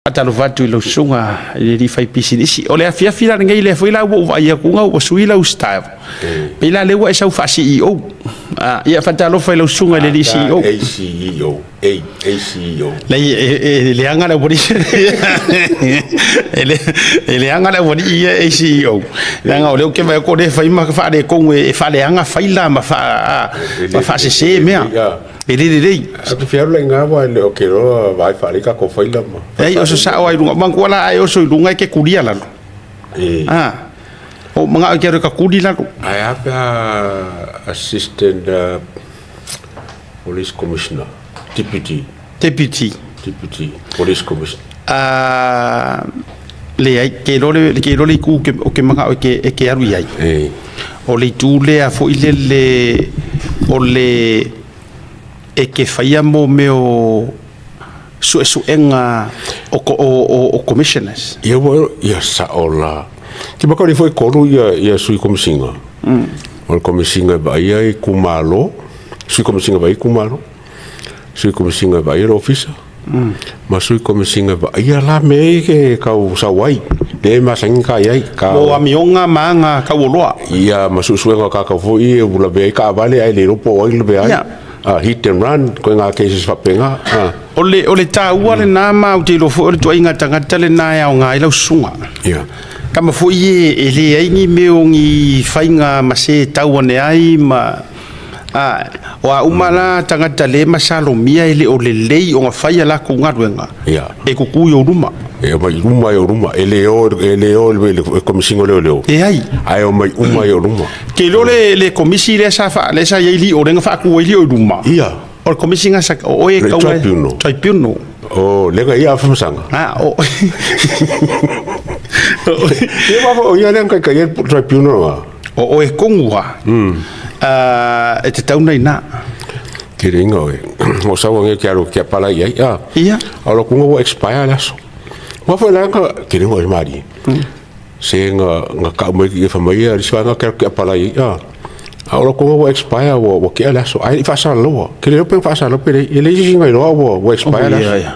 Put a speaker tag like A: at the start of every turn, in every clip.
A: Faatalofa atu i lau susuga i le alii faipisinisi. O le afiafi la lenei, lea foi la ua ou vaai atu ua sui lau style. Pei la lea ua e sau faa-CEO. Ah, ia faatalofa i lau susuga i le alii CEO.
B: A CEO, A, A CEO.
A: Leai, e leaga le aualii. E leaga le aualii ia A CEO. Leaga o lea ou te vaai atu o lea e fai ma faaletonu e faaleaga faila ma faasese mea. E le lelei.
B: Ou te fia alu la i ina aua e le o ke loa vaai faalelei tatou faila ma.
A: Leai, oso sao lava i luga. Manatua la a e oso i luga e te tulia lalo.
B: E.
A: A. Ua ou manao e te alu e tatuli lalo.
B: Ae a pe a Assistant Police Commissioner, Deputy.
A: Deputy.
B: Deputy Police Commissioner.
A: A, leai, ke iloa le, ke iloa le itu ou te manao e te alu i ai.
B: E.
A: O le itu lea foi lele o le e te faia mo mea o suesuega o commissioners.
B: Ia ua ia sao la. Ke maka foi kolu ia ia sui komisinga. O le komisinga e vaaia itumalo, sui komisinga e vaaia itumalo. Sui Komesina e vaaia le ofisa, ma Sui Komesina e vaaia la mea ia e tau sau ai, lea e masani ona i ai.
A: Mo amioga ma aga taualoa.
B: Ia, ma suesuega o tagata foi ia ua lavea ai taavale ae le iloa po o ai na lavea ai. Hit and run, ituaiga cases faapena.
A: O le taua lena ma ou te iloa foi o le ituaiga tagata lena e aoga ai lau susuga.
B: Ia.
A: Tama foi e leai ni mea o ni faiga ma se tau ane ai ma... A, o a uma la tagata le masalomia e le o lelei ona fai a latou galuega,
B: Ia.
A: e tutu i ou luma.
B: E omai uma i ou luma, e le o, e le o i le Komesina o Leoleo.
A: Leai.
B: Ae omai uma i ou luma.
A: Te iloa le komisi lea sa lea sa i ai lio, lea na faatu ai lio i luma.
B: Ia.
A: O le komisi na sa, o oe e
B: Le tribunal.
A: Tribunal.
B: O, lea na ia afamasanga.
A: A, o.
B: Ia, o ia lea na taitaia le tribunal na.
A: O oe tonu lava, e tatau ona i ina.
B: Tele inga oe. O sau ange ke alu ke apala i ai. Ah.
A: Ia.
B: A lo kunga ua expire le aso. Wa foi la ka tele inga oe mari. Se nga nga ka mai ki fa mai a lisi nga ke ke apala i ai. Ah. A o lo kunga ua expire ua ua ke le aso. Ai fa sa loa. Ke le pe fa sa lo pe le le isi ngai loa ua ua expire le aso.
A: Ia, ia.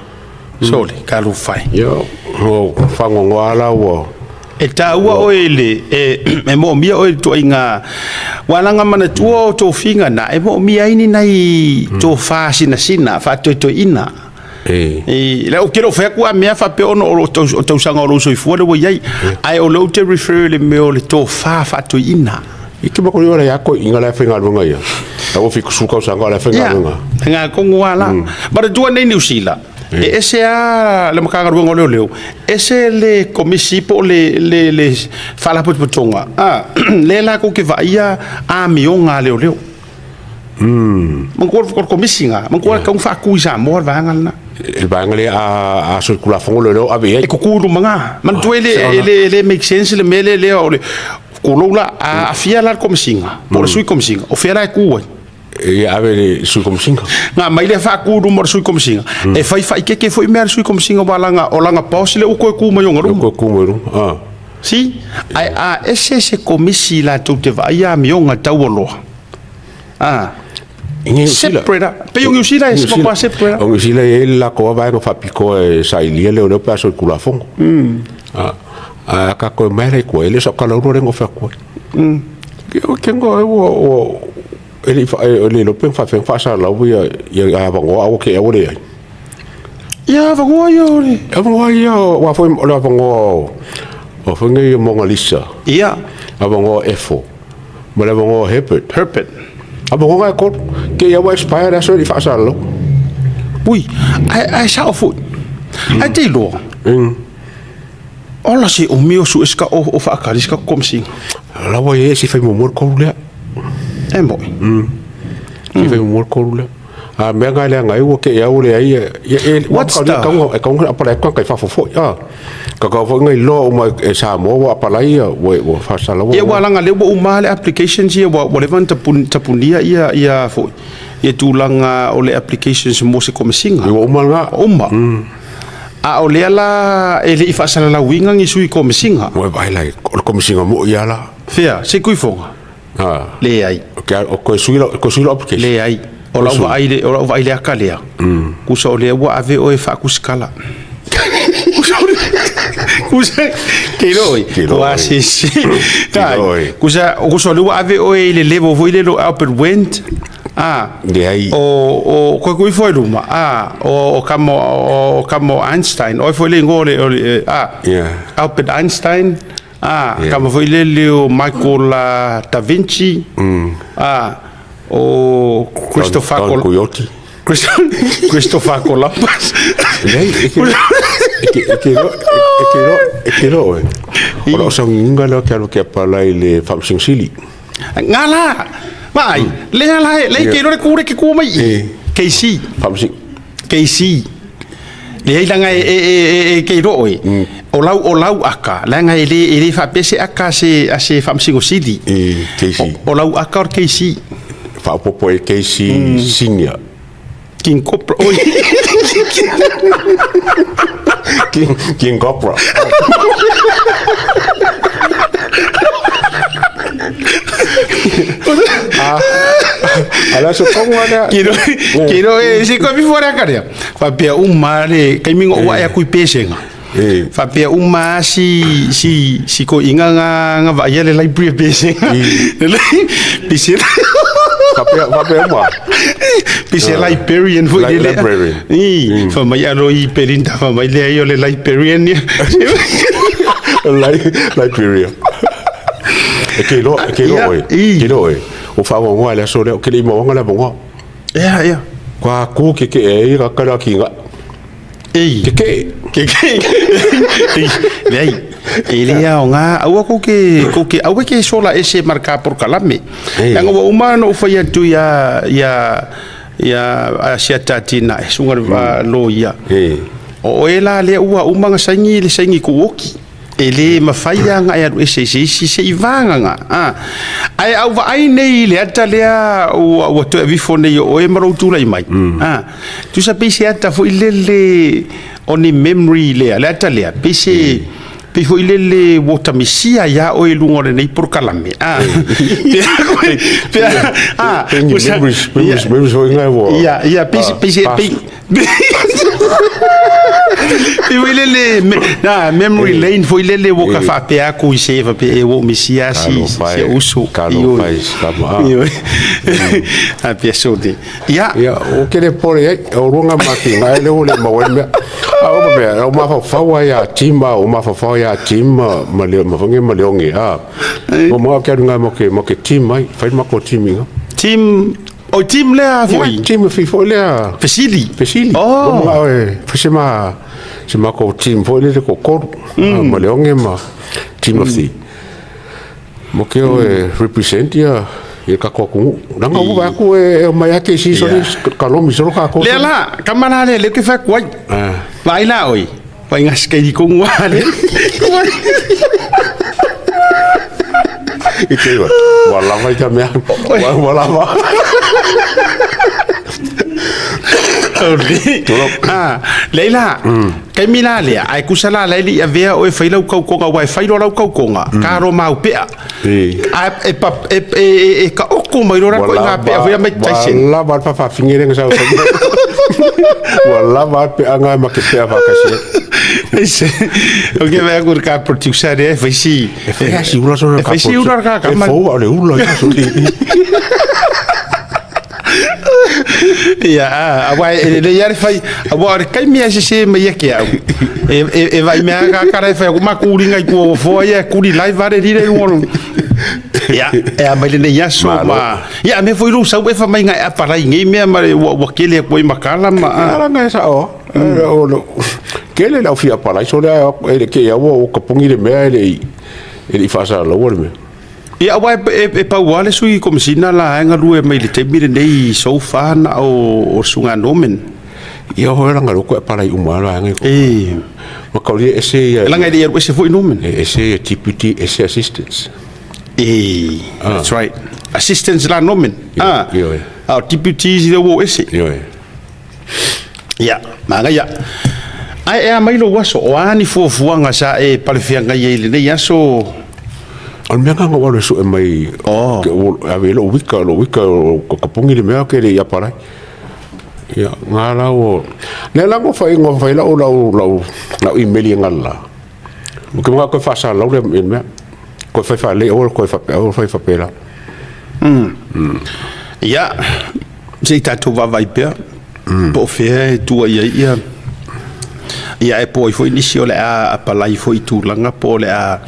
A: Sole, talofa e.
B: Ia, o fagogoa la ua.
A: E taua oe i le, e, e moomia oe i le tuaiga, ua laga manatua o tofiga na, e moomia ai ni nai tofa sinasina, faatoetoeina.
B: E.
A: E, le, ou te le o fai atu a mea faapea ona o, o tausaga o lou soifua lea ua i ai, ae o lea ou te refer i le mea o le tofa faatoeina.
B: I te mako i ora ia koe inga la whaingaluenga ia. La ua 70 tausaga o la whaingaluenga.
A: Ia, ngā kongo a la. Manatua nei Niu Sila, E ese lava le Matagaluega o Leoleo, ese le Komisi po o le, le, le Faalapotopotoga, a, lea latou te vaaia amioga a leoleo. Manatua o le Komisi lena, manatua e tatau ona faatu i Samoa le vaega lena.
B: Le vaega lea a, a solitulafono leoleo ave i ai.
A: E tutu i luma na. Manatua e le, e le, e le make sense le mea lea, lea o le, tulou la, a aafia la le Komesina, po o le Sui Komesina, o fea la e tu ai?
B: Ia ave le sui komesina.
A: Na aumai lea faatu i luma o le sui komesina. E fai faaikeke foi mea a le sui komesina aua leaga o lana boss lea ua toe tu mai ona luma.
B: Toe tu mai luma. Ah.
A: Si, ae a ese se komisi latou te vaaia amioga taualoa. Ah. Separate. Pei o Niu Sila e matua separate.
B: O Niu Sila e i ai le latou lava vaega faapitoa e sailia leoleo pe a solitulafono. Ah. A ka toe mai la i tua, e le o sau kalaunu lea na ofe atu ai. Ke ngoa e ua e le e le iloa pe na faapefea ona faasalalau ia ia avanoa a ua te ua leai.
A: Ia avanoa ia o le.
B: Avanoa ia aua foi o le avanoa o foi nei Mona Lisa.
A: Ia.
B: Avanoa Efo ma le avanoa Herbert.
A: Herbert.
B: Avanoa e tolu. Te i ua expire le aso e le i faasalalau.
A: Ui, ae ae sao foi. Ae te iloa. Ola se umi o sue sika o faakali sika komesina.
B: La ua i ai se fai muamua le kolu lea.
A: E moi.
B: Se fai muamua le kolu lea. A mea nga leaga ai ua kei au leai ia e
A: What's the
B: e kaunga apalai atu kai fafo foi. Ah. Ka kau foi ngai loa uma e Samoa ua apalai ia ua ua faasalaua.
A: Ia ua langa lea ua uma le applications ia ua ua leva ona tapunia ia ia foi ia tulaga o le applications mo se komesina.
B: Ua uma lena.
A: Uma. A o lea la e le i faasalalauina ni sui komesina.
B: Ua e vaai la, o le komesina moi lava la.
A: Fea, se tuifoga? Leai.
B: O koe sui lau, koe sui lau application?
A: Leai. O lau vaai le, o lau vaai le aka lea. Tusa o lea ua ave oe e faakusikala. Kusa ke loi. Wa si si. Kusa kusa le ua ave oe i le level foi le lo Albert Wendt. Ah.
B: Leai.
A: O koe kui foi luma. Ah, o kamo o kamo Einstein. O foi le ingoa o le ah.
B: Yeah.
A: Albert Einstein. Ah, yeah. Kama foi le le o Michael Da Vinci. Ah, o Christopher
B: Don Coyote.
A: Christopher Columbus.
B: Leai, e ke e ke e ke e ke e ke lo e. O lau sauniga lea ke alu ke apalai i le Faamasino Sili.
A: Nga la. Vaai, lea la le ke lo le kure ke ku mai. KC.
B: Faamasino.
A: KC. Leai langa e e e e ke ro e. O lau aka, leaga e le faapea se aka a se Faamasino Sili.
B: E KC.
A: O lau aka o le KC.
B: Faaopoopo e KC Senior.
A: King Cobra. Oi.
B: King Cobra. Ah, ala so tonga lea.
A: Kiro, kiro e se koe fifo rea karea. Faapea uma le kaimiga o uae aku i pesega. Faapea uma si si si ko inga nga nga vaia le library e pesega. Pise
B: Faapea faapea uma.
A: Pise librarian foi le
B: Librarian.
A: I fa mai alo i Pelinda fa mai le ai o le librarian ia.
B: Liberia. E ke loa, e ke loa oe. Ke loa oe. O whaongoa le aso lea, o ke le mauanga le avongoa.
A: Ia, ia.
B: Kua ku ke ke e i ka kala ki nga.
A: Ei.
B: Ke ke.
A: Ke ke. Leai. E le aoga, aua kou ke, kou ke, aua ke sola ese ma le ka porokalame. Leaga ua uma ona ou fai atu ia, ia, ia a sia tatina e suga le loia. O oe la lea ua uma ona saini le saini kou oki. E le mafai lava ona e alu ese i se isi se'i vagaga. Ae a ou vaai nei i le ata lea ua toe aveifo nei o oe ma lou tulai mai, tusa pei se ata foi lele o ni memory lea, le ata lea, pei se pei foi lele ua tamisia iā oe i luga o lenei porokalame. Pe a,
B: Pei ni memories, memories, memories foi ngai ua.
A: Ia, ia, pei se, pei se, pei, Pei foi lele, na, memory lane foi lele ua ka faapea aku i se faapea e ua ou misia si si uso.
B: Talofa e si tama.
A: Ioe. Faapea sole. Ia.
B: Ia, o ke le pore ai, o luga ma ki ngai le ua le maua ai le mea. A o mea, o mafaufau ai ia Tim, o mafaufau ia Tim ma le ma fange ma le onge, a. O mo ke alu ngai mo ke team ai, fai ma ko team inga.
A: Team O team lea foi.
B: Ia, team fi foi lea.
A: Fesili.
B: Fesili.
A: Oh.
B: O e fai se ma se ma ko team foi le ko koru. Ma le onge ma team of the. Mo ke o e represent ia ia ka ko ku. Langa u va ku e mai ake si so ka lomi so ka ko.
A: Lea la, kama la le le ke fa kuai. Vai la oi. Vai ngas ke di kongu ale.
B: I te iwa, ua lava i ka mea, ua lava.
A: Ah, Leila, kaimi la lea, ai kusa la lai li avea o e fai lau kaukonga, wa e fai lo lau kaukonga, ka ro mau pea. A e pa e e e ka oko mai lo rako i ngā pea foi a Mike Tyson.
B: Ua lava le faafaafine lea na sau fai mai. Ua lava le peaga ma ke pea faatasi ai.
A: O ke mea aku ka producer e fai si.
B: E fai a si ula solo
A: E fai si ula ka
B: E fou o le ula ia soli.
A: Ia, a wa e le ia le fai, a wa o le kaimi a sese mai ia ke au. E vai mea ka kara e fai aku ma kuringa i kua foa ia kuri live are rire i Ia, e a mai lenei aso ma ia a mea foi lou sau e fa mai ngai apalai nei mea ma le ua ua kele aku ai makala ma
B: a. Langa e sao. O lo kele lau fia apalai so lea e le ke ia ua o kapungi le mea e le i e le i faasalaua le mea.
A: Ia aua e pau lava le sui komesina la e galue mai le taimi lenei so far na o Susuga Norman.
B: Ia hoi langa loko e apalai uma la vaega i ko.
A: E.
B: Ma kaulia e ese ia.
A: Langa e le i alu ese foi Norman.
B: E ese ia deputy, ese assistants.
A: E, that's right. Assistants la Norman.
B: Ah. Ioe.
A: A o deputies i le ua o ese.
B: Ioe.
A: Ia, magaia. Ae e a mai lou aso, o a ni fuafuaga sa e palefeagai ai i lenei aso?
B: O le mea lena na ou alu e sue mai, ave i lou wika, lou wika o ka pongi le mea ke le i apalai. Ia, ngā la o... Lea la ngo fai ngo fai lau lau lau lau email i ngā la. Mo ke mga koe whaasa lau le mea. Koe whai wha le o koe wha o whai wha pela.
A: Ia, se i tatou vaavaai pea, po o fea e tua i ai ia, ia e po ai foi nisi o le a apalai foi i tulaga po o le a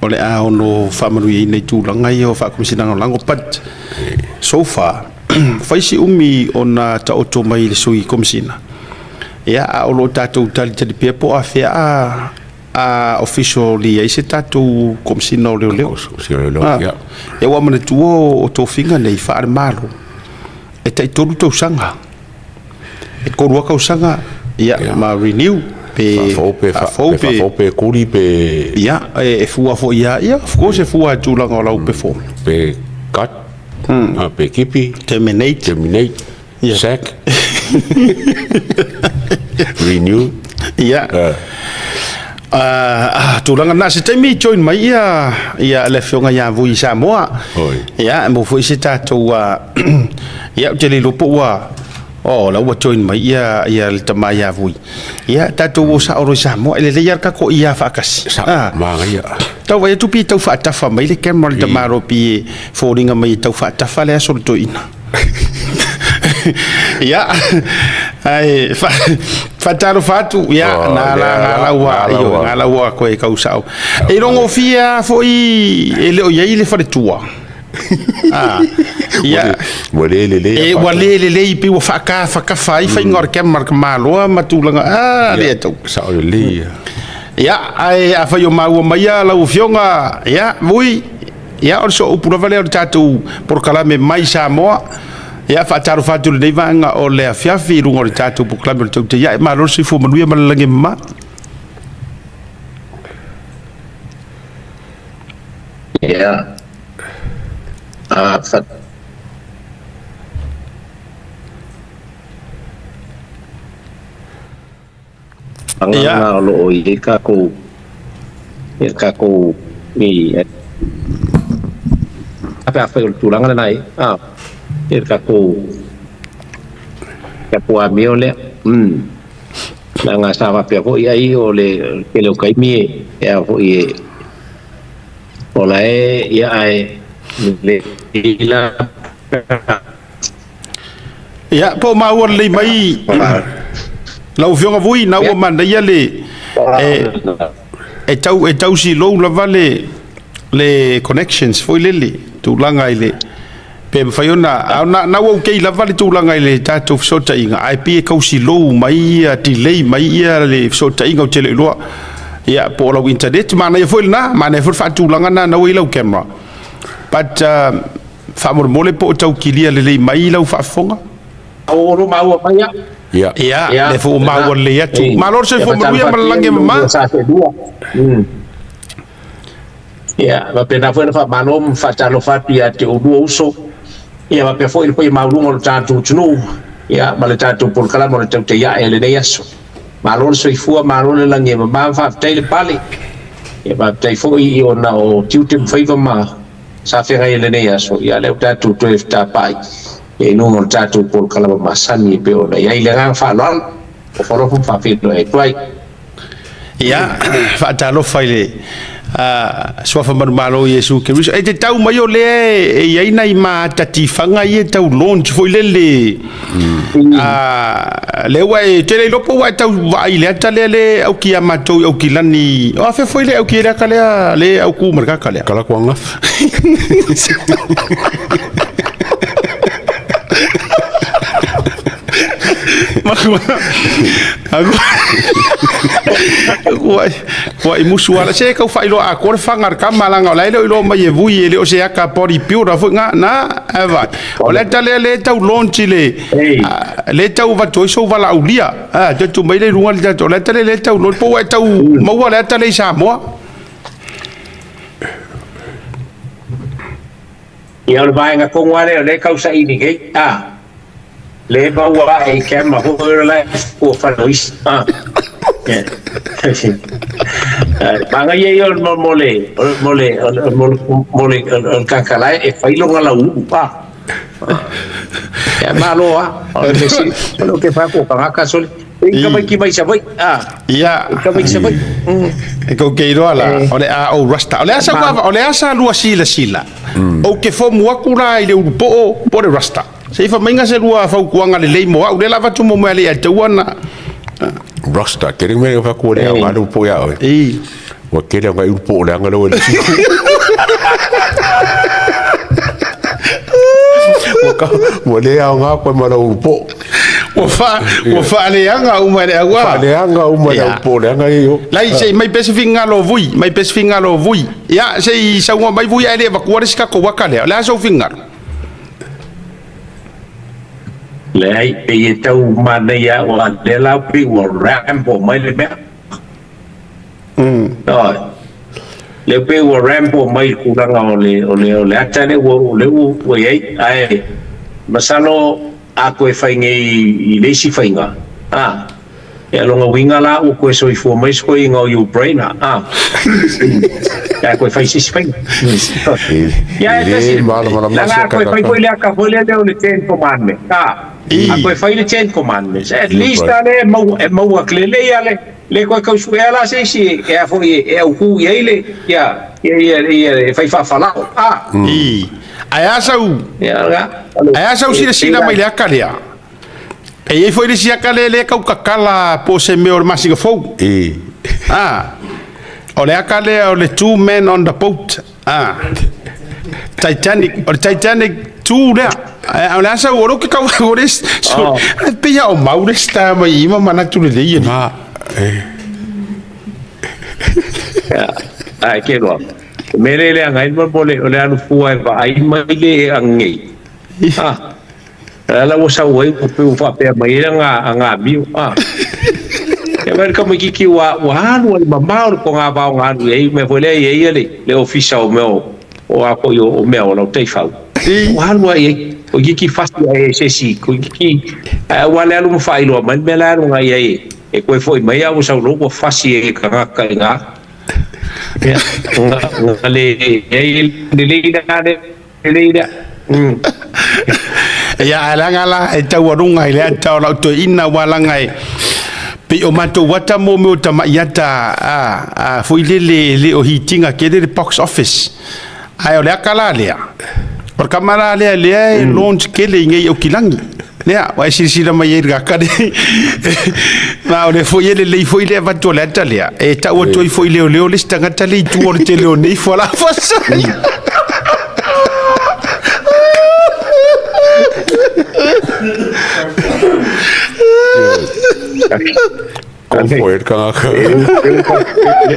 A: o le a ono faamanuiaina i tulaga ia o faakomisinaga lagolago. But so far, fai si umi ona taoto mai le sui komisina, ia, a o lo o tatou talitali pea po o afea a a officially ai se tatou komisina o leoleo.
B: Leoleo, ia.
A: Ia ua manatua o tofiga nei faale-Malo e tai 3 tausaga. E 3 lava tausaga, ia, ma renew pe
B: faafou pe
A: faafou
B: pe faafou pe kuli pe
A: ia e fua foi ia, ia, of course e fua i tulaga o lau performance.
B: Pe cut, pe kipi,
A: terminate,
B: terminate, sack, renew.
A: Ia. Tulaga na se taimi join mai ia ia le afioga ia Vui i Samoa.
B: Oi.
A: Ia, mo foi se tatou ia ou te le iloa po ua oh la ua join mai ia ia le tama ia Vui. Ia tatou o sao loa i Samoa e lelei lava le tatou ia faatasi.
B: Sa magaia.
A: Tau vaai atu pi tau faatafa mai le camera le tamalo pi e foliga mai e tau faatafa le aso o le toeaina. Ia, ae faatalofa atu, ia,
B: Oh,
A: na la
B: lea
A: na
B: la,
A: la ua,
B: na la
A: io,
B: ua.
A: na la ua koe kau sao. E logofie lava foi e le o i ai le faletua. Ah, ia,
B: Ua le lelei
A: e ua le lelei pei ua faatafatafa ai faiga o le camera ka maloa ma tulaga, ah, le atau.
B: Sao lelei ia.
A: Ia, ae afai o maua mai ia lau afioga, ia, Vui, ia, o le sooupu lava lea o le tatou polokalame mai Samoa. Ia, faatalofa atu i lenei vaega o le afiafi i luga o le tatou polokalame o le Tautai Ae. Malo le soifua manuia ma le lagi e mama.
C: Ia, a fa
A: Ia.
C: Agaga o lo o i ai takou i takou i pe afai o le tulaga lena e a i le takou tatou amio lea. Leaga sa faapea foi ai o le tele o taimi e a foi e o la e ia ae lelei la
A: Ia, po o maua lelei mai lau Afioga Vui, na ua manaia le e, e tau e tau silou lava le le connections foi lele tulaga i le pe mafai ona a na, na ua okay lava le tulaga i le tatou fesootaiga ae pei e tau silou mai ia delay mai ia le fesootaiga ou te le iloa ia po o lau internet manaia foi lena manaia foi le faatulaga na na ua i lau camera but faamolemole po o tau kilia lelei mai lau faafofoga.
C: O lo maua mai ia.
B: Ia.
A: Ia,
C: Ia,
A: lea foi ua
C: lena.
A: maua lelei atu.
C: Ei,
A: Malo le
C: ia
A: soifua manuia
C: faatalofa
A: ma le
C: atu
A: lagi
C: i
A: e
C: lou
A: mama.
C: sa seelua. Ia, faapena foi ona faamalo ma faatalofa atu ia te oulua uso. Ia faapea foi le paia maualuga o le tatou atunuu, ia ma le tatou polokalame o le Tautai Ae i lenei aso. Malo le soifua, malo le lagi e mama, faafetai le pale. Ia faafetai foi ona o tiute ma faiva ma sa feagai ai lenei aso, ia lea ua tatou toe fetapai i luga o le tatou polokalama masani e pei ona i ai le agaga faaaloalo, alofalofa ma faafeiloai atu ai.
A: Ia, faatalofa i le Suafa Manumalo o Iesu Keriso. E te tau mai o lea e i ai nai maata tifaga ia e tau launch foi lele. Lea ua e tele iloa po ua e tau vaai i le ata lea le auki ia matou i Aukilani. O afea foi le auki ai le ata lea le auku ma le kaka lea.
B: Kala kua gafa.
A: Ua i musu ala se kau faailoa atoa le faga a le tama leaga o la e le o iloa mai e Vui e le o se ata body builder foi na na e vai. O le ata lea le tau launch i le le tau avatu ai sou valaaulia. A te tu mai le luga le tatou o le ata lea le tau launch po ua e tau maua le ata lea i Samoa.
C: Ia o le vaega tonu lava lea o lea e tausaili nei, a, lea e maua ae i camera foi o la e fua fale o isi, a. Manaia ia o le mo le mo le mo le mo le o le tagata la e fai lona lauulu, a. Ia malo a. O le mesi, o le ke fa ko kangaka soli. E ka mai ki mai sa vai. Ah.
A: Ia.
C: E ka mai sa vai.
A: E kou ke iloa la, o le a o rasta. O le asa o le asa lua sila sila. O ke fomu aku la i le ulupo'o po le rasta. Se ifa mainga se lua faukuanga le lei mo au le lava tu mo mea le atua na.
B: Rasta, kere me fa ku le anga le po ya oi.
A: I.
B: Wa kere anga i po le anga le le. Wa ka wa le anga ko ma le po.
A: Ua fa le anga uma le aua.
B: Fa le anga uma le po le anga i yo.
A: Lai se mai pese fingalo vui, mai pese fingalo vui. Ia se i saunga mai vui ai le vakua le sika ko waka lea. O le a sou fingalo?
C: Leai, pei e tau manaia aua lea la pei ua rambo mai le mea. Oi. Lea pei ua rambo mai le tulaga o le o le o le ata lea ua o lea ua ua i ai. Ae masalo a toe fai nei i le isi faiga, a, ia lona uiga la ua toe soifua mai se toeaina o Ukraine, a, pe a toe fai se isi faiga. Ia e
B: E
C: tasi,
B: le malamalama
C: leaga
B: se
C: a toe fai
B: kanaka.
C: foi le ata foi lea o le Ten Commandments, a, a toe fai le Ten Commandments, at least
B: Ukraine.
C: a lea e maua, e maua lelei a le, le toe tau suea la se isi e a foi e autū i ai le, ia, ia, ia, ia, e fai faafalao, a.
A: I. Ae a sau,
C: Ia, la,
A: ae a sau
C: e, e,
A: silasila mai le aka lea. E i ai foi le isi aka lea lea e kau kakala po o se mea o le masina fou.
B: I.
A: A. O le aka lea o le Two Men on the Boat. A. Titanic, o le Titanic 2 lea. Ae o le a sau, o lea ou te kau o le, so,
C: Oh.
A: e pei lava o mau le isi ta mai i ma manatu lelei e.
B: Ma. E.
C: Ia, ae ke loa. O le mea lea e leaga ai le mo le, o le alu fua e vaai mai le agei. Ah, o le ala ua sau ai, ua pei ua faapea mai ai aga, aga amio. Ah. Ia mai le tamaitiiti ua, ua alu ai mamao le togavao na alu i ai, mea foi lea e i ai ia le, le ofisa o mea o, o a foi o, o mea o lau taifau. Ua alu ai ai, toeitiiti fasi ae e se isi, toeitiiti, ae ua le alu ma faailoa mai le mea la e alu agai ai e toe foi mai a ua sau loa ua fasi e tagata i ina. Ia, na, na le ai lelei la le lelei lea.
A: Ia, ae leaga la e taualuga i le ata o lau toeaina ua laga e pei o matou ata mo mea o tama'i ata a, a foi lele e le o hitiga tele le box office. Ae o le aka la lea, o le kama la lea lea e launch tele i nei Aukilagi. Lea, ua e silasila mai ai i le aka lea. Ma o lea foi e lelei foi le avatu o le ata lea, e tau atu ai foi i leoleo le isi tagata lea i tua o le tele o nei fualaau faasaina.
B: Ko e le tagata.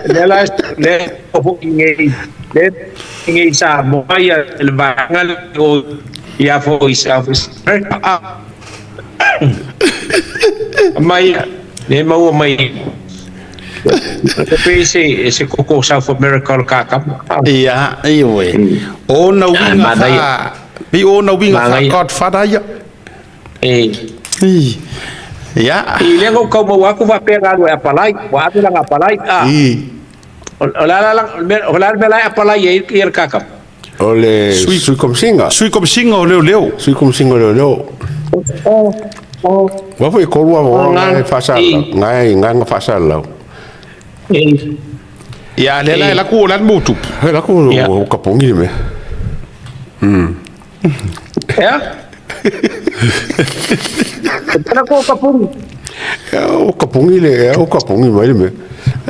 C: Lea la lea foi nei lea nei Samoa ia le vaega lea o ia foi South Africa mai le maua mai pei se se koko South America o le kakama.
A: Ia, ioe. O ona uiga faa, pei o ona uiga faa Godfather ia.
C: E.
A: Ia.
C: I lea na ou tau maua atu faapea na alu e apalai, ua ave lana apalai. A. O le a la o le a le mea la e apalai ai ia le kakama?
B: O le Sui Komisiga.
A: Sui Komisiga o Leoleo.
B: Sui Komisiga o Leoleo. Ua foi e tolu avanoa na e faasalalau, na e na faasalalau.
A: Ia, lea la e laku o le a le mea ua tupu?
B: E laku o kaponi le mea.
C: Ea? E tala ko kapuni.
B: O kaponi le, o kaponi mai le mea.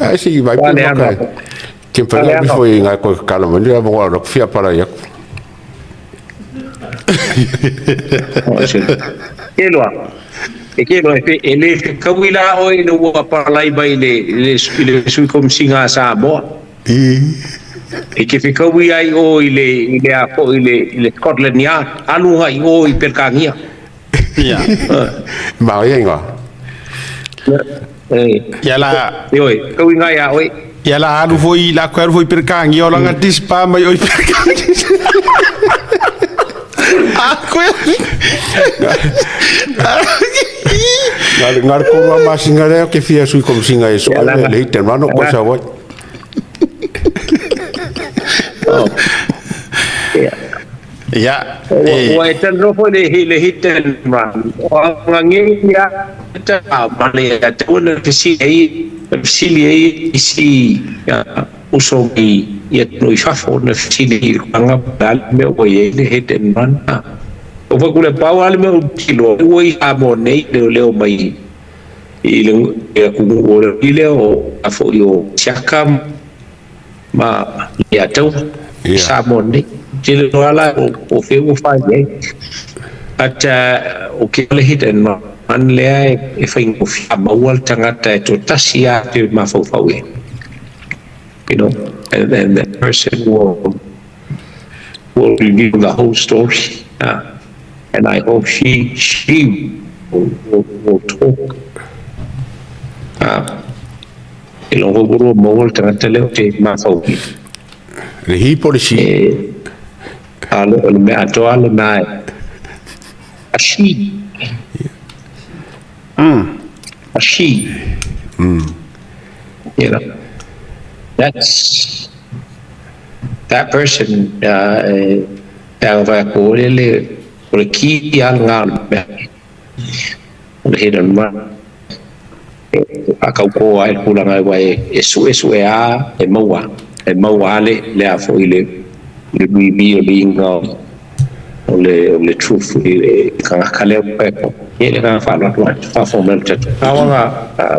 B: Ai si vai pe maka. Ke pela mi foi ngai ko kala mai le mo ro fia para ia.
C: Ke loa. E ke loa e le fekaui la oe ina ua palai mai le le le sui komisiga a Samoa. E te fekaui ai o i le i le a foi i le i le Scotland Yard, alu agai o i Pelekānia.
A: Ia.
B: Maria inga.
C: E.
A: Ia la.
C: Ioe, fekaui ngai a oe.
A: Ia la alu foi la koe alu foi i Pelekānia o langa dispa mai o i Pelekānia. A koe.
B: Nā le kōrua masinga lea ke fia sui komisiga e soa le le hite mano ko sa wai.
C: Oh. Ia.
A: Ia, e.
C: Ua e talanoa foi i le hit and run. O agagei a ma le tatau ona fesili ai, fesili ai isi uso mai i atunuu i fafo ona fesili i le tulaga po o le a le mea ua i ai le hit and run. O fai kule pau lava le mea ou te iloa, ua i Samoa nei leoleo mai i le atunuu o le lea o a foi o Siaka ma Leiataua i Samoa nei. Tele loa la o fea ua fai i ai. But o ke le hit and run lea e faigofie a maua le tagata e toatasi lava te mafaufau i ai. You know, and that person will reveal the whole story. And I hope she will talk. E logo ua maua le tagata lea ou te mafaufau.
B: Le hi po le si.
C: E, a le, o le mea atoa lena e. A she. A she. You know, that's that person e aga ko le le o le ki a ngā mea. O le hit and run. E whakauko ai le tulaga ua e sue sue a e maua le le a foi le le reveal inga o le truth i le kangaka lea pe ko e le nga whaaloalo atu whaafo mai le tatu awanga,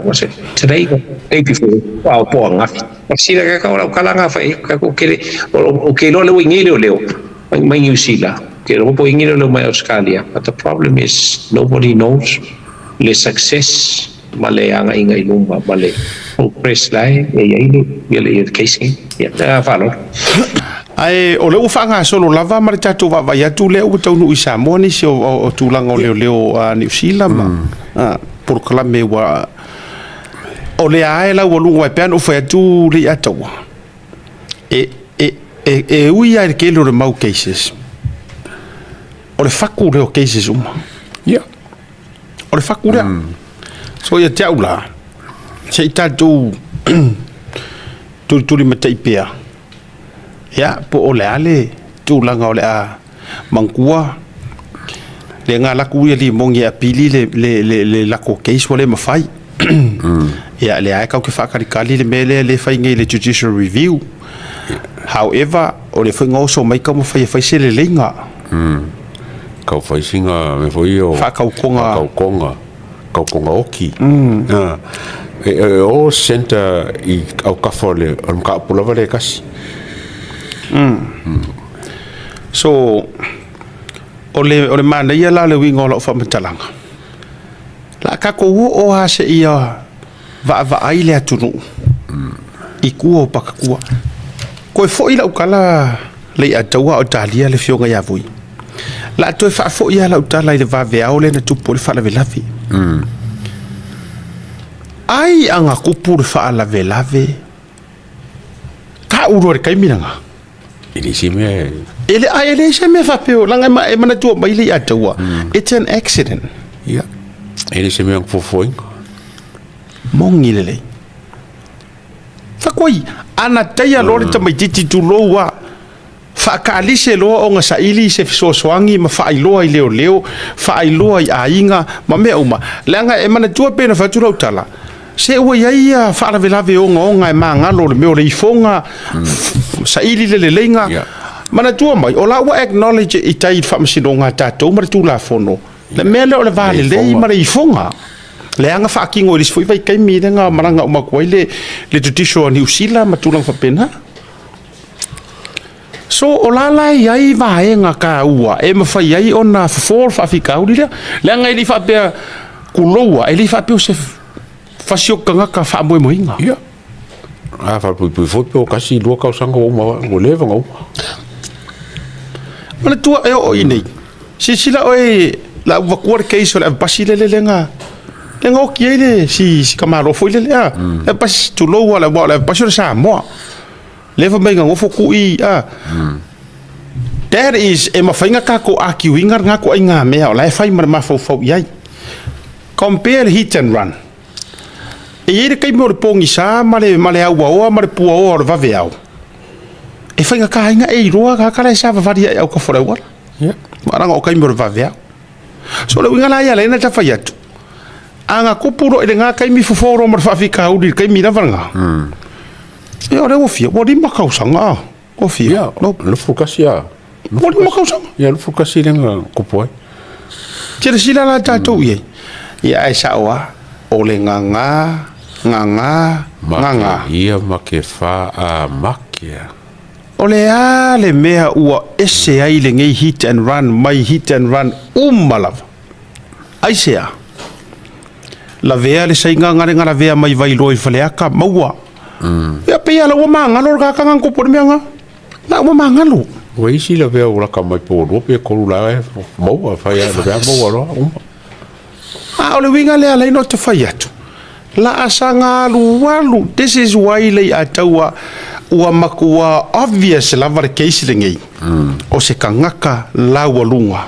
C: what's it today, day before au po ngafi sila ka ka ora kala nga fa ka ko kele o ke lo le wingi leo leo mai New Zealand ke lo po ingi leo mai Australia, but the problem is nobody knows le success ma le anga inga i luma ma le progress lai e ia le ia le case ia ta whaaloalo.
A: Ae o le ua faagasolo lava ma le tatou vaavaai atu lea ua taunuu i Samoa nisi o tulaga o leoleo a Niu Sila ma polokalame ua o lea ae laualuga ai pea na ou fai atu le Ataua e ui ai le tele o le mau cases o le faku lea o cases uma. O le faku lea. So ia te au la, se i tatou tulituli matai pea, ia, po o le a le tulaga o le a manatua le ga laku ia limogi e apili le lako case ua le mafai. Ia, lea e kau ke faakalikali le mea lea le fai nei le judicial review. However, o le faiga oso mai kau mafai e fai se leleiga.
B: Kau fai singa me foi o
A: Whakaukonga.
B: Whakaukonga. Kaukonga oki. Ah. E o center i au kafa o le o le makapu lava le kasi.
A: So, o le manaia la le uiga o lau faamatalaga. La tatou oo lava seia vaavaai le atunuu i tua o pakatua. Toe foi lau tala le Ataua o talia le fioga ia vui. La toe faafoi lava lau tala i le vaveao lea na tupu ai le faalavelave. Ai aga tupu le faalavelave, taʻu loa i le taimi lena.
B: E le isi mea.
A: E le ai e leai se mea faapea leaga e manatua mai le Ataua. It's an accident.
B: Ia. E le se mea fuafuaina.
A: Moni lelei. Fakoai, ana taia loa le tamaitiiti tulou a faakalise loa ona saili se fesoasoani ma faailoa i leoleo, faailoa i aiga ma mea uma. Leaga e manatua pe na fai atu lau tala, se ua i ai ia faalavelave ogaoga e magalo le mea o le ifoga, saili le leleiga. Manatua mai, o la ua acknowledge i tai i le faamasinoga a tatou ma le Tulafono, le mea lea o le valelei ma le ifoga. Leaga faatino i le isi foi vaitaimi lea malaga uma atu ai le judicial a Niu Sila ma tulaga faapena. So o la la e i ai vaega taua e mafai ai ona fofo le faafitauli lea. Leaga e le i faapea tuloua, e le i faapea o se fasi o tagata faamoemoeina.
B: Ia. A faapuipui foi pe o kasi lua tausaga ua uma ua leva ona uma.
A: Manatua e oo i nei. Silasila oe la ua vatua le case o le avepasi lele lega lega oti ai le si tamaloa foi lele a. Le avepasi tulou lava aua o le avepasi o le Samoa. Lea fai mai na nofo tui a. That is e mafai ona tatou argue ina lena ituaiga mea o la e fai ma le mafaufau i ai. Compare le hit and run. E i ai le taimi o le pogisa ma le auaoa ma le puaoa o le vaveao. E faigata ai ona e iloa tagata la e savavali ai autafa o le auala. Leaga o taimi o le vaveao. So o le uiga la ia lea na ta fai atu, a na tupu loa i lena taimi fofo loa ma le faafitauli i le taimi lava lena. Ia o lea ua fia, ua 5 tausaga a, ua fia.
B: Ia, 21 a.
A: Ua 5 tausaga.
B: Ia, 21 lea na tupu ai.
A: Silasila la tatou i ai. Ia ae sao lava, o le gaga, gaga, gaga.
B: Make ia ma ke fa a make a.
A: O le a le mea ua ese ai lenei hit and run mai hit and run uma lava? Aisea? Lavea le saiga gale lavea mai Vailoa i Faleata, maua. Ia pei lava la ua magalo le tagata na tupu i le mea lena. La ua magalo.
B: Ua isi lavea ua laka mai po ua 2 pe 3 la e maua, fai lava lavea maua loa uma.
A: A o le uiga lea ala ai ona ou te fai atu, laasaga alualu, this is why Leiataua ua matua obvious lava le case lenei, o se tagata laualuga,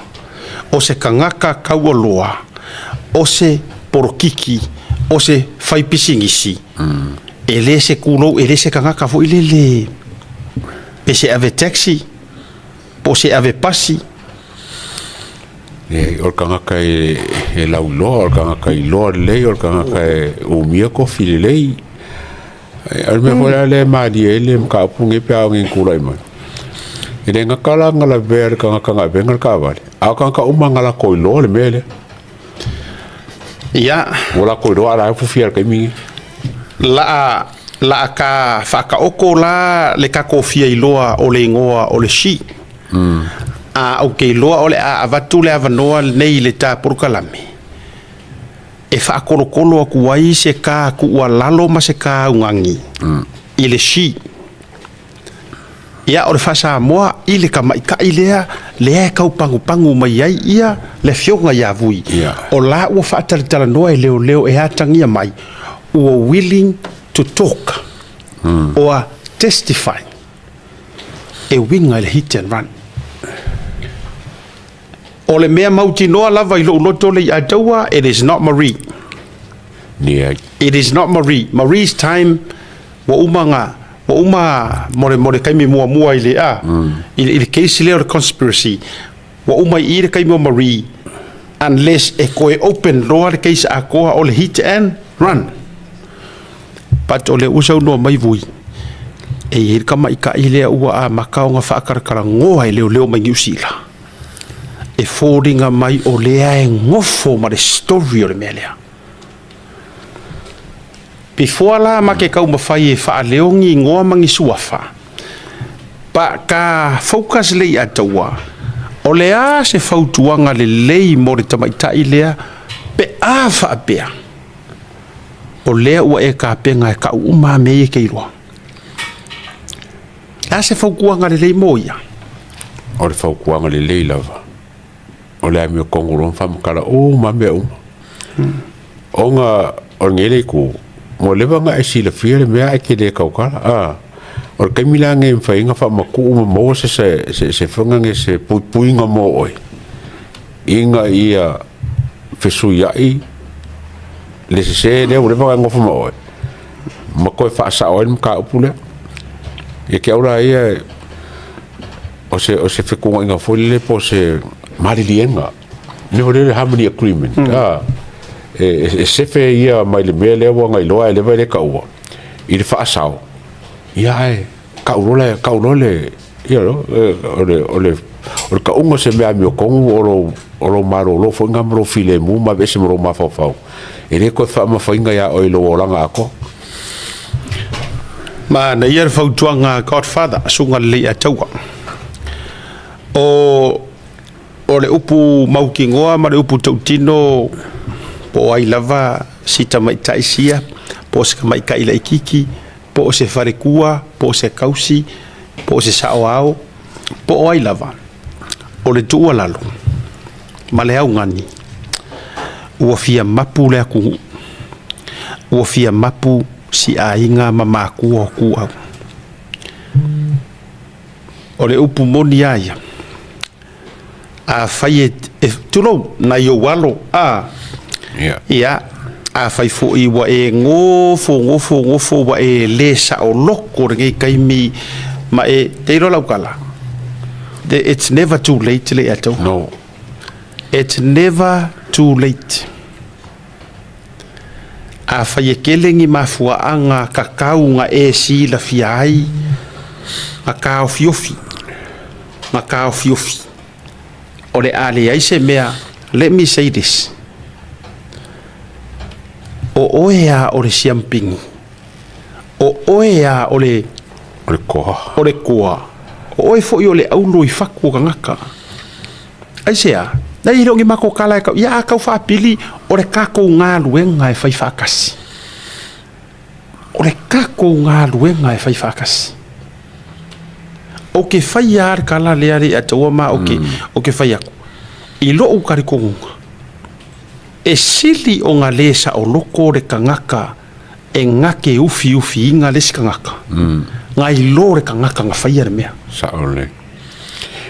A: o se tagata taualoa, o se polokiki, o se faipisinisi, e le se tulou, e le se tagata foi lele pe se ave taxi, po o se ave pasi.
B: Leai, o le tagata e lauiloa, o le tagata iloa lelei, o le tagata e umia kofi lelei. O le mea foi la lea e malie ai le mataupu lenei pe a oo ina tulai mai. E le gata la na lavea e le tagata na avega le taavale, a o tagata uma na latou iloa le mea lea.
A: Ia.
B: Ua latou iloa a la e fufia i le taimi lenei.
A: La a ka faataoto la le tatou fia iloa o le igoa o le She. A ou te iloa o le a avatu le avanoa lenei i le ta polokalame e faatolotolo atu ai se ta tuualalo ma se ta augani i le She. Ia, o le faa-Samoa i le tamaitai lea, lea e tau pagupagu mai ai ia le afioga ia Vui. O la ua faatalatalanoa e leoleo e atagia mai, ua willing to talk or testify e uiga i le hit and run. O le mea mautinoa lava i lou loto Leiataua, it is not Marie. It is not Marie. Marie's time ua uma na, ua uma mo le, mo le taimi muamua i le, a, i le case lea o le conspiracy, ua uma i i le taimi o Marie, unless e toe open loa le case atoa o le hit and run. But o lea ua saunoa mai Vui, e i ai le tamaitai lea ua amata ona faatalatalanoa e leoleo mai Niu Sila, e foliga mai o lea e nofo ma le story o le mea lea. Before la ma ke taumafai e faaleo ni igoa ma ni suafa, pa ka focus lei ataua, o le a se fautuaga lelei mo le tamaitai lea pe a faapea, o lea ua e tapena e kau uma a mea ia e te iloa. Le a se fautuaga lelei mo ia?
B: O le fautuaga lelei lava. O le amiotonu loa ma faamatala uma mea uma. Ona o lenei le itu, ua leva ona e silafia le mea ae te le tautala. A, o le taimi la lenei e mafai ai ona faamatuu ma maua se se se faiga nei se puipuiga mo oe, ina ia fesuiai le sese lea ua leva ona e nofo ma oe, ma toe faasao ai le mataupu lea. Ia te au la ia, o se, o se fetuunaiga foi lele po o se maliliega, mea foi lele harmony agreement, a, e sefe ia mai le mea lea ua na iloa ae leva e le taua i le faasao, ia ae tau loa le, tau loa le, ia o le, o le, o le tauga o se mea amiotonu o lou, o lou malolo foi lena ma lou filemu ma aveese ma lou mafaufau, e le toe faamafaina ia oe i lou olaga atoa.
A: Manaia le fautuaga a Godfather, Susuga Leleiataua. O, o le upu mautinoa ma le upu tautino, po o ai lava si tamaitai sia, po o se tamaitai laitiiti, po o se faletua, po o se tausi, po o se saoao, po o ai lava, o le tuualalo ma le augani, ua fia mapu le atunuu, ua fia mapu si aiga ma matua o tuau. O le upu moni a ia, afai e, e tulou, nai ou alo, a, ia, afai foi ua e gofo, gofo, gofo, ua e le saoloko lenei taimi, ma e, te iloa lau tala, It's never too late le ia tau.
B: No.
A: It's never too late. Afai e kele ni mafuaaga kakau na e silafia ai na taofiofi, na taofiofi o le a leai se mea. Let me say this, o oe a o le siampigi, o oe a o le
B: O le koa.
A: O le koa, o oe foi o le aulo i fatu o tagata. Aisea? Nei e le o ni matou tala e tau, ia a tau faapili, o le tatou galuega e fai faatasi. O le tatou galuega e fai faatasi. Ou te faia lava le tala lea le ia taua ma ou te, ou te fai atu, i lou talitonuga, e sili ona le saoloto le tagata e gate ufiufiina le isi tagata, nai lo le tagata na faia le mea.
B: Sao lelei.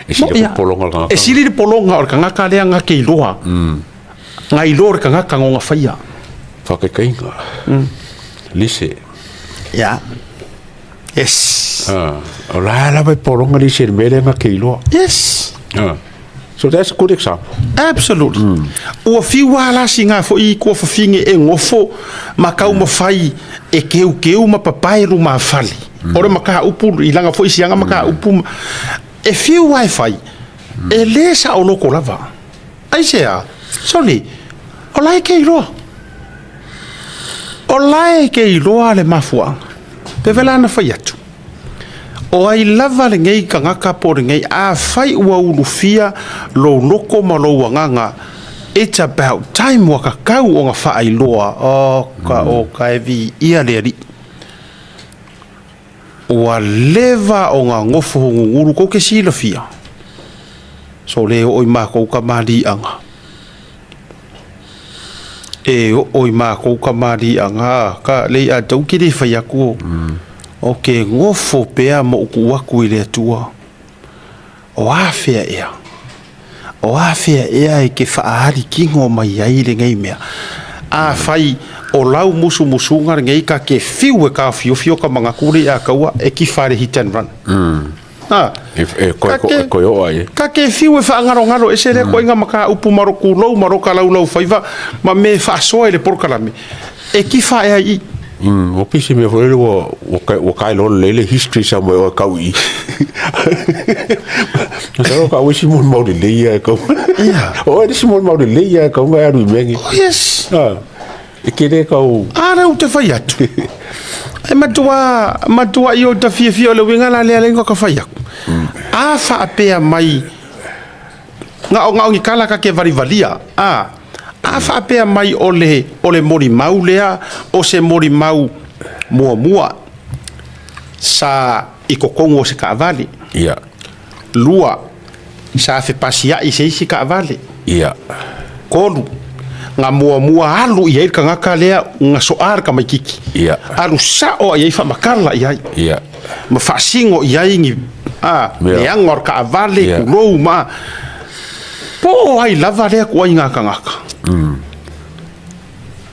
B: E sili le pologa o le tagata.
A: E sili le pologa o le tagata lea na te iloa, nai lo le tagata na ona faia.
B: Faakaitaiga. Lise.
A: Ia. Yes.
B: O la lava e pologa lise i le mea lea na te iloa.
A: Yes.
B: So that's a good example.
A: Absolutely. Ua fiu lava la sina foi kua fafine e gofo ma taumafai e keukeu ma papae lumafale. O le mataupu i lana foi siaga mataupu ma, e fiu lava e fai, e le saoloto lava. Aisea? Soli, o la e ke iloa. O la e ke iloa le mafuaaga. Pe vela na fai atu. O ai lava lenei tagata po o lenei, afai ua ulufia lou loko ma lou agaga, it's about time ua tatau ona faailoa, oka oka e viia le Alii. Ua leva ona nofo gugulu kou te silafia, so le oo i makou kamaliiaga. E oo i makou kamaliiaga, ka lei a tou ke le fai atu, o ke nofo pea ma ou tuu atu i le Atua. O afea ea? O afea ea e ke faaali kino mai ai lenei mea? Afai o lau musumusuga lenei ka ke fiu e taofiofi o ka manatu le ia taua e kifa i le hit and run. A,
B: E koe,
A: ka ke,
B: koe oo ai.
A: ka ke fiu e faagalogalo ese lea koaiga mataupu ma lo kulou ma lo kalaulau faiva ma me faasoa i le polokalame e kifa ea i i.
B: Ua pisi mea foi lele ua ua ua kai loa lelei le history somewhere oe kau i. Masalo kau isi molimau lelei ia e kau.
A: Ia.
B: Oe le isi molimau lelei ia e kau ngai alu i mea ni.
A: Oh yes.
B: Ah, e ke le kau.
A: A lea ou te fai atu. E matua, matua i o ta fiafia o le uiga la lea lea ka fai atu. A faapea mai, gaogaogi kala ka ke valivalia, a, a faapea mai o le, o le molimau lea, o se molimau muamua, sa i totonu o se taavale.
B: Ia.
A: Lua, sa fepasiai i se isi taavale.
B: Ia.
A: Tolu, na muamua alu i ai le tagata lea na soa le tamaititi.
B: Ia.
A: Alu sao i ai faamatala i ai.
B: Ia.
A: Ma faasino i ai ni a,
B: Ia.
A: leaga o le taavale,
B: Ia.
A: tulou ma po o ai lava lea tuaiga tagata.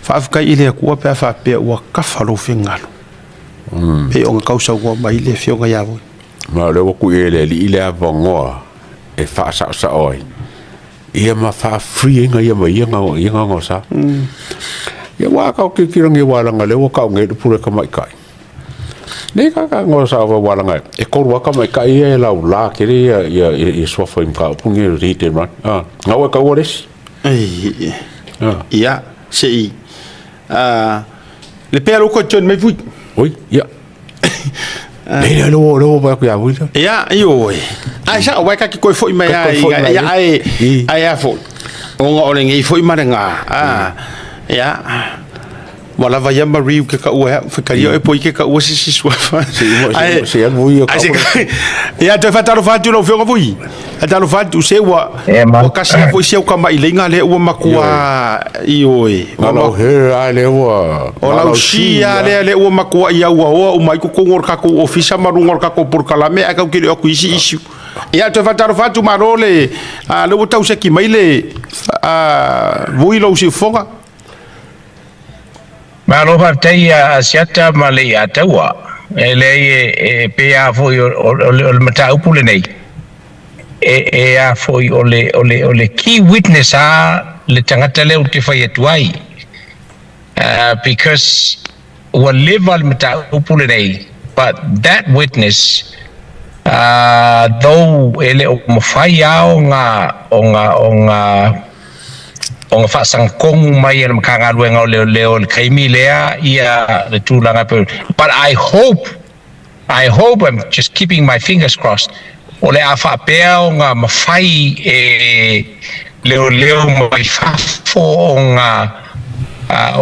A: Faafetai i le Atua pe a faapea ua kafa lou finagalo. Pei ona tausaunoa mai le Afioga ia Voi.
B: Ma o lea ua kui e le alii le avanoa e faasaosao ai ia ma faa-free ai ia ma ia ia gaogaosa. Ia ua kau tilotilo nei ua laga lea ua kau nei le pule tamaitai. Nei ka ka gaosa ua laga e tolu lava tamaitai ia e laula tele ia ia ia suafa i mataupu nei o le hit and run. Ah, gaua e taua le isi. Ah.
A: Ia, se i le pea lou toe join mai fui.
B: Oi, ia. Nei le lea lea ua vaai atu ia Vui lea.
A: Ia, ioe. Ae sao, uae ka te toe foi mai
B: Ka toe foi mai.
A: Ia, ae, ae a foi. Ona o lenei foi ma le gā. A, ia. Ua lava ia Marie ke kaua ea, faitalia oe po i ke kaua se isi suafa.
B: Se se alu Vui o
A: Ae se Ia, toe faatalofa atu lau Afioga Vui. Faatalofa atu, se ua, ua kasi lava foi si au kamaileiga lea ua matua, ioe.
B: Ua lau he a lea ua.
A: O lau si a lea lea ua matuai auaoa uma ai totonu o le tatou ofisa ma luga o le tatou polokalame ae tatou te le o atu i isi issue. Ia, toe faatalofa atu, malo le, a, lea ua tau seki mai le, a, Vui lou siufofoga.
C: Malo faafetai ia Asiata ma le Iataua. E leai e pei lava foi o le mataupu lenei. E a foi o le key witness a le tagata lea ou te fai atu ai, because ua leva le mataupu lenei, but that witness, though e le o mafai a o ga faasagakogu mai e le Matagaluega o Leoleo le taimi lea ia le tulaga, but I hope, I'm just keeping my fingers crossed, o le a faapea o ga mafai e leoleo mai fafo o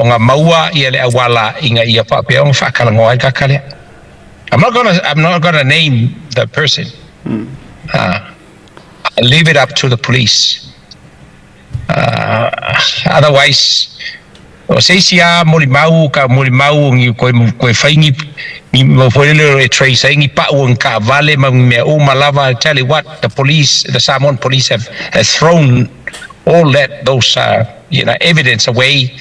C: ga maua ia le auala ina ia faapea ona faatalanoa ai kaka lea. I'm not gonna name the person. I leave it up to the police. Otherwise o se isi a molimau ka molimau ni koe fai ni mo foi le e trace ai ni pau o kaavale ma mea uma lava. I tell you what, the police, the Samoan police have thrown all that those evidence away,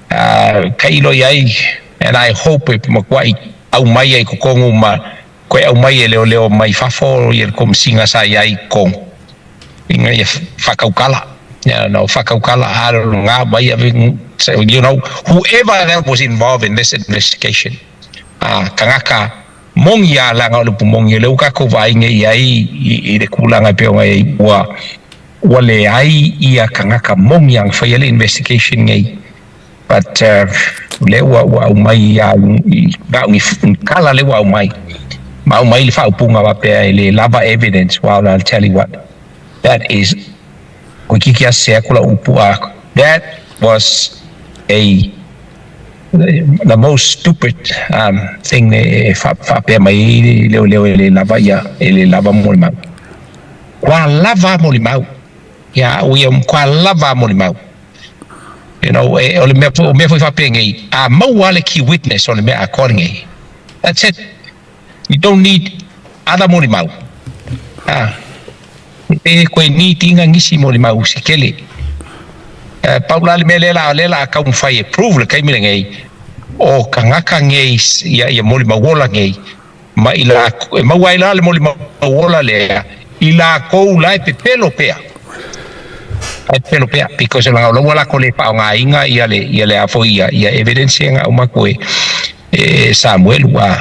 C: kailo iai, and I hope e makuai au mai ai kokongu ma koe au mai e leo leo mai fafo i le komisiga sa iai kogo ina ia whakaukala. Yeah, no, whakaukala aro ngā mai ave, so, whoever that was involved in this investigation, kangaka mongi a langa o le pumongi le uka ko vai nge iai i le kulanga pe o ngai ua le ai ia kangaka mongi ang whai le investigation ngai, but le ua au mai ia i ngā kala le ua au mai ma au mai le whaupunga wapea i le lava evidence. Well, I'll tell you what, that is ko kiki a se kula upu a, that was a the most stupid thing e whapea mai i leo leo e le lava ia e le lava mo le mau kwa lava mo le mau ia o ia kwa lava mo le mau e, o le mea o mea foi whapea ngai a mau ale key witness o le mea a kore ngai. That's it, you don't need other mo le mau ah e koe ni tinga ngisi mo le mau si kele. Pau la le mea lea la kau fai e prove le kaimi le ngai o kangaka ngai ia ia mo le mau ola ngai ma i la e mau ai la le mo le mau ola lea i la kou la e pepelo pea e pepelo pea because la la wala ko le pa nga inga ia le afo ia ia evidence nga uma koe e Samuel ua.